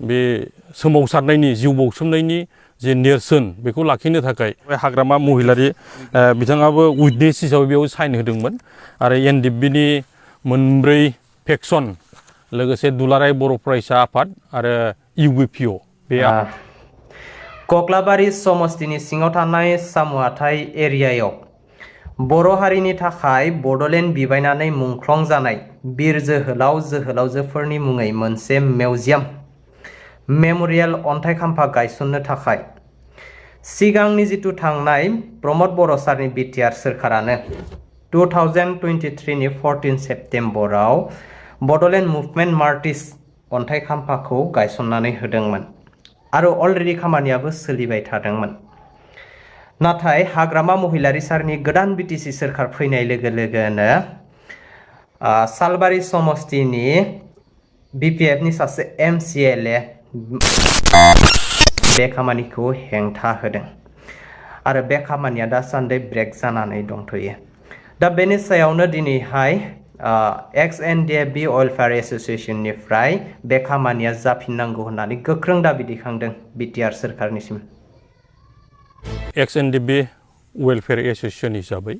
बे सोमावसारनायनि जिउ बाउसोमनायनि जे नेरसोन बेखौ लाखिनो थाखाय हाग्रामा महिलारि बिथाङाबो उइटनेस हिसाबै बेयाव साइन होदोंमोन आरो एनडिएफबिनि मोनब्रै फेक्सन लोगोसे दुलाराय बर' फरायसा आफाद आरो इउपिपिएल बे कक्लाबारि समस्तिनि सिङाव थानाय सामुहाथाइ एरियायाव बर' हारिनि थाखाय बड'लेण्ड बिबायनानै मुंख्लं जानाय बिर जोहोलाव जोहोलावजोफोरनि मुङै मोनसे मिउजियाम मेम'रियेल अन्थाइ खाम्फा गायसननो थाखाय सिगांनि जिथु थांनाय प्रमद बर' सारनि बिटिआर सोरखारानो 2023 नि 14 सेप्तेम्बराव बड'लेण्ड मुभमेन्ट मार्टिस अन्थाइ खाम्फाखौ गायसननानै होदोंमोन आरो अलरेडि खामानियाबो सोलिबाय थादोंमोन। नाथाय हाग्रामा महिलारि सारनि गोदान बिटिसि सोरखार फैनाय लोगो लोगोनो सालबारि समस्तिनि BPF नि सासे MCLA बे खामानिखौ हेंथा होदों आरो बे खामानिया दासान्दि ब्रेक जानानै दंथ'यो। दा बेनि सायावनो दिनैहाय NDFB वेलफेयार एसोसिएशन निफ्राय बे खामानिया जाफिननांगौ होननानै गोख्रों दाबि दैखांदों बिटिआर सोरखारनिसिम। NDFB वेलफेयार एसोसिएशन हिसाबै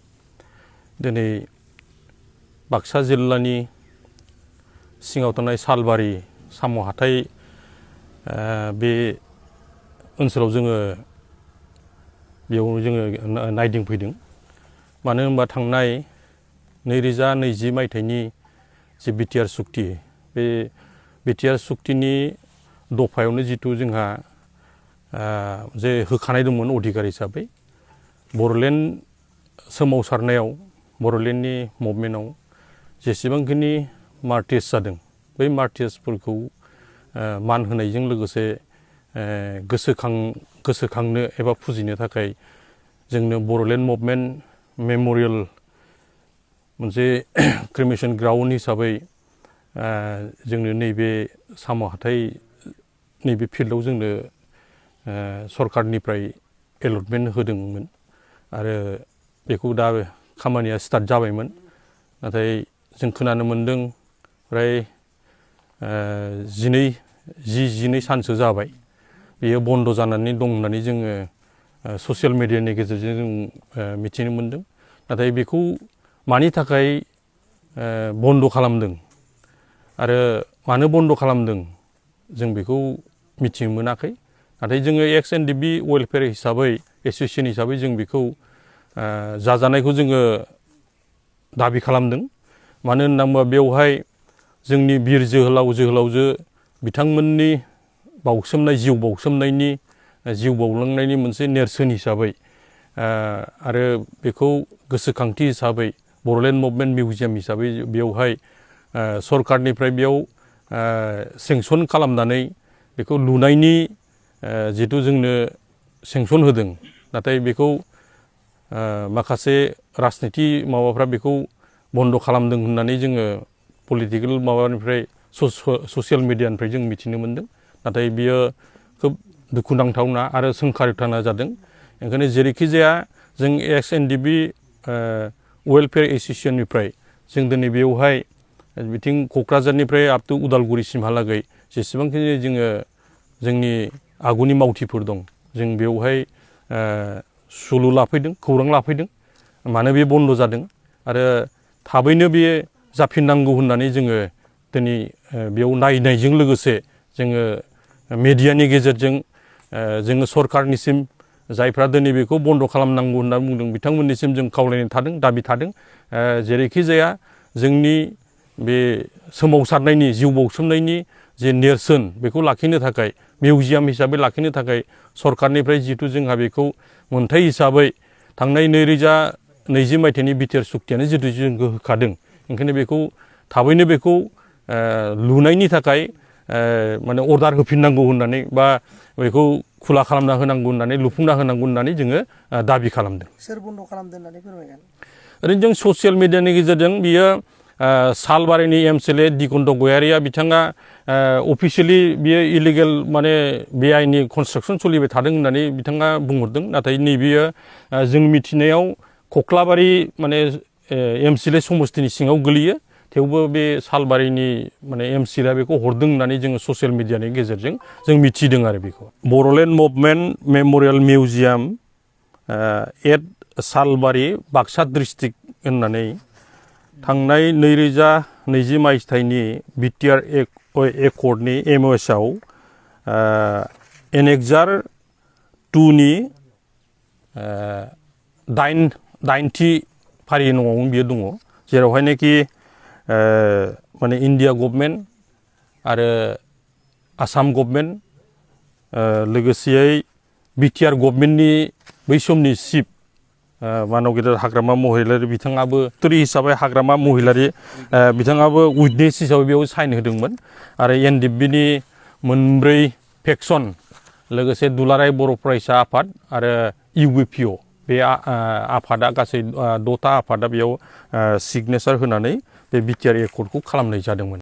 दिनै बाक्सा जिल्लानि सिङाव थानाय सालबारि सामुहाथाइ बे ओनसोलाव जोङो बेयाव जोङो नायदिंफैदों। मानो होनबा थांनाय 2020 मायथाइनि जे बिटिआर सुक्ति बे बिटिआर सुक्तिनि दफायावनो जिथु जोंहा जे होखानाय दंमोन अधिकार हिसाबै बड'लेण्ड सोमावसारनायाव बड'लेण्डनि मुभमेन्टआव जेसेबांखिनि मार्टिस जादों बै मार्टिसफोरखौ मान होनायजों लोगोसे गोसोखांनो एबा फुजिनो थाखाय जोंनो बड'लेण्ड मुभमेन्ट मेम'रियेल मोनसे क्रिमेसन ग्राउन्ड हिसाबै जोंनो नैबे सामुहाथाइ नैबे फिल्डआव जोंनो सरकारनिफ्राय एलटमेन्ट होदोंमोन आरो बेखौ दा खामानिया स्टार्ट जाबायमोन। नाथाय जों खोनानो मोन्दों फ्राय 12 सानसो जाबाय बेयो बन्द जानानै दं होननानै जोङो ससियेल मिडियानि गेजेरजों जों मिथिनो मोन्दों। नाथाय बेखौ मानि थाखाय बन्द खालामदों आरो मानो बन्द खालामदों जों बेखौ मिथिनो मोनाखै। नाथाय जोङो NDFB वेलफेयार हिसाबै एसोसिएशन हिसाबै जों बेखौ जाजानायखौ जोङो दाबि खालामदों। मानो होनना बुङोबा बेवहाय जोंनि बिर जोहोलाव जोहोलावजो बिथांमोननि बाउसोमनाय जिउ बाउसोमनायनि जिउ बाउलांनायनि मोनसे नेरसोन हिसाबै आरो बेखौ गोसोखांथि हिसाबै बड'लेण्ड मुभमेन्ट मिउजियाम हिसाबै बेवहाय सरकारनिफ्राय बेयाव सेंसन खालामनानै बेखौ लुनायनि जिथु जोंनो सेंसन होदों। नाथाय बेखौ माखासे राजनिति माबाफ्रा बेखौ बन्द खालामदों होननानै जोङो पलिटिकेल माबानिफ्राय ससियेल मिडियानिफ्राय जों मिथिनो मोन्दों। नाथाय बियो खोब दुखुनांथावना आरो सोंखारिथावना जादों। ओंखायनो जेरैखि जाया जों NDFB वेलफेयार एसोसिएशननिफ्राय जों दिनै बेवहाय बिथिं क'क्राझारनिफ्राय आप टु उदालगुरिसिमहालागै जेसेबांखिनि जोङो जोंनि आगुनि मावथिफोर दं जों बेवहाय सुलु लाफैदों खौरां लाफैदों मानो बे बन्द जादों आरो थाबैनो बे जाफिननांगौ होननानै जोङो दिनै बेयाव नायनायजों लोगोसे जोङो मिडियानि गेजेरजों जोङो सरकारनिसिम जायफ्रा दिनै बेखौ बन्द खालामनांगौ होनना बुंदों बिथांमोननिसिम जों खावलायनाय थादों दाबि थादों। जेरैखि जाया जोंनि बे सोमावसारनायनि जिउ बाउसोमनायनि जे नेरसोन बेखौ लाखिनो थाखाय मिउजियाम हिसाबै लाखिनो थाखाय सरकारनिफ्राय जिथु जोंहा बेखौ मोनथाय हिसाबै थांनाय 2020 मायथाइनि बिटिआर सुक्तियानो जिथु जोंखौ होखादों। ओंखायनो बेखौ थाबैनो बेखौ लुनायनि थाखाय माने अर्डार होफिननांगौ होननानै बा बेखौ खुला खालामना होनांगौ होननानै लुफुंना होनांगौ होननानै जोङो दाबि खालामदों। सोर बन्द खालामदों होननानै फोरमायगोन? ओरैनो जों ससियेल मिडियानि गेजेरजों बियो सालबारिनि MCLA दिगन्त गयारिया बिथाङा अफिसियेलि बियो इलिगेल माने बेआइननि कनस्ट्राक्सन सोलिबाय थादों होननानै बिथाङा बुंहरदों। नाथाय नैबेयो जों मिथिनायाव कक्लाबारि माने MCLA समस्तिनि सिङाव गोलैयो। थेवबो बे सालबारिनि माने MCLA बेखौ हरदों होननानै जोङो ससियेल मिडियानि गेजेरजों जों मिथिदों आरो बेखौ Bodoland movement memorial museum at Salbari Baksa district होननानै थांनाय 2020 मायथाइनि BTR एकर्डनि MOS आव एनेक्जार 2 नि 8थि फारि नङाव बियो दङ जेरावहायनाखि माने इन्डिया गभर्नमेन्ट आरो आसाम गभर्नमेन्ट लोगोसेयै BTR गभर्नमेन्टनि बै समनि चिफ मानव गेदेर हाग्रामा महिलारि बिथाङाबो थुरि हिसाबै हाग्रामा महिलारि बिथाङाबो उइटनेस हिसाबै बेयाव साइन होदोंमोन आरो NDFBनि मोनब्रै फेक्सन लोगोसे दुलाराय बर' फरायसा आफाद आरो UPPL बे आफादा गासै 6था आफादा बेयाव सिगनेचार होनानै बे BTR एकर्डखौ खालामनाय जादोंमोन